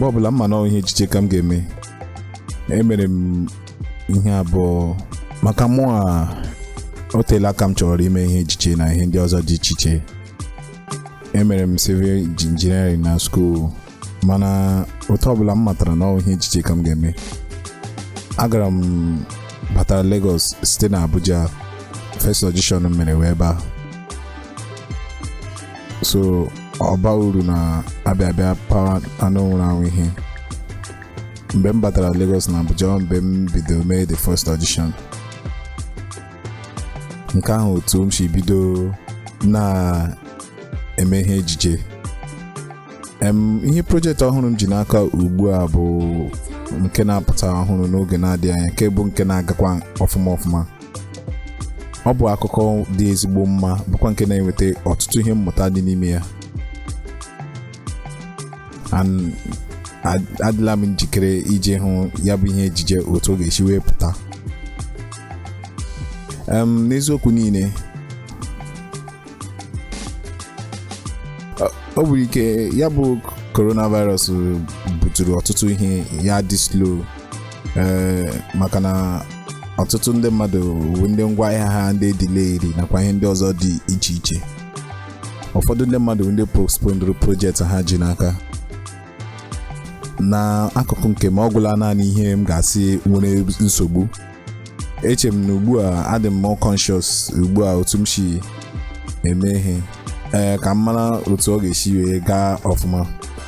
Mgbe ọbụla m ma na ọ ihe ejije ka m ga-eme. Emere m ihe abụọ maka mụ a, o teela aka m chọrọ ime ihe ejije na ihe ndị ọzọ dị iche iche. Emere m civil engineering na school, mana otu ọbụla m matara na ọ ihe ejije ka m ga-eme. Agara m batara Lagos site na Abuja. First audition m mere wee ebe a, so ọ ba uru na abịa abịa pawa anụ nwụrụ anwụ ihe. Mgbe m batara Lagos na Abuja, ọ mgbe m bido mee the first audition. Nke ahụ otu m si bido na-eme ihe ejije. Ihe project ọhụrụ m ji n'aka ugbu a bụ nke na-apụta ọhụrụ n'oge na-adịghị anya, nke bụ nke na-agakwa ọfụma ọfụma. Ọ bụ akụkọ dị ezigbo mma, bụkwa nke na-eweta ọtụtụ ihe mmụta dị n'ime ya. And adịla m njikere ije hụ ya bụ ihe ejije otu ọ ga-esi wee pụta. N'eziokwu niile, o nwere ike ya bụ coronavirus buturu ọtụtụ ihe ya dị slow, ee, maka na ọtụtụ ndị mmadụ bụ ndị ngwaahịa ha ndị delayed nakwa ihe ndị ọzọ dị iche iche. Ụfọdụ ndị mmadụ bụ ndị postponed project ha ji n'aka. N'akụkụ nke m, ọ gwụla naanị ihe m ga-asị nwere nsogbu. Eche m na ugbu a adị m more conscious ugbu a otu m si eme ihe, ee, ka m mara otu ọ ga-esi wee gaa ọfụma.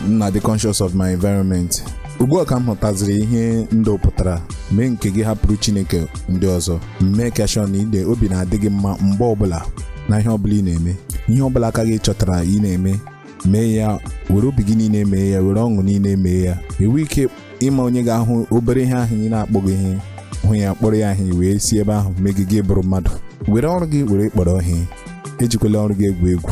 M na-adị conscious of my environment ugbu a ka m hụtaziri ihe ndụ pụtara. Mee nke gị, hapụrụ Chineke ndị ọzọ. Mee ka sure na ide obi na-adị gị mma mgbe ọbụla na ihe ọbụla ị na-eme. Ihe ọbụla aka gị chọtara ị na-eme, mee ya, were obi gị niile mee ya, were ọṅụ niile mee ya. Enwe ike ịma onye ga-ahụ obere ihe ahụ ị na-akpọghị ihe, hụ ya, kpọrọ ya ahụ, wee si ebe ahụ megide gị bụrụ mmadụ. Were ọrụ gị were kpọrọ ihe. Ejikwala ọrụ gị egwu egwu.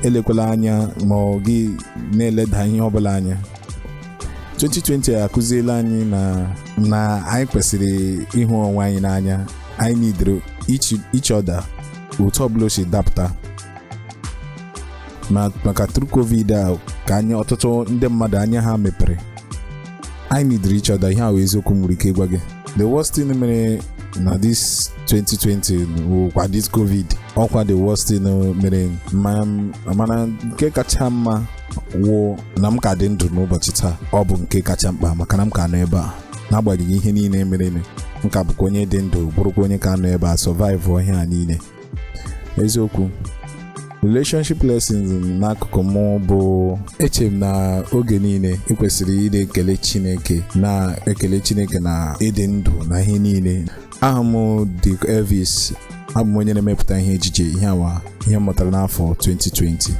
Elekwala anya ma ọ gị na-eleda ihe ọbụla anya. 2020 akụziela anyị na anyị kwesịrị ịhụ onwe anyị n'anya. Anyị nidere each other otu ọbụla o si dapụta. Ma maka through COVID a ka anyị ọtụtụ ndị mmadụ anya ha mepere. Anyị nidere each other. Ihe a wụ eziokwu m nwere ike ịgwa gị. The worst thing mere na this 2020 wụkwa this COVID. Ọkwa the worst thing mere. Mana nke kacha mma wụ na m ka dị ndụ n'ụbọchị taa. Ọ bụ nke kacha mkpa, maka na m ka nọ ebe a n'agbanyeghị ihe niile mere. M ka bụkwa onye dị ndụ, bụrụkwa onye ka nọ ebe a survive ihe a niile. Eziokwu, relationship lessons n'akụkụ m bụ, eche m na oge niile ị kwesịrị ị na-ekele Chineke, na-ekele Chineke na ịdị ndụ na ihe niile. Aha m dị Elvis, abụ m onye na-emepụta ihe ejije. Ihe awa ihe m mụtara n'afọ 2020.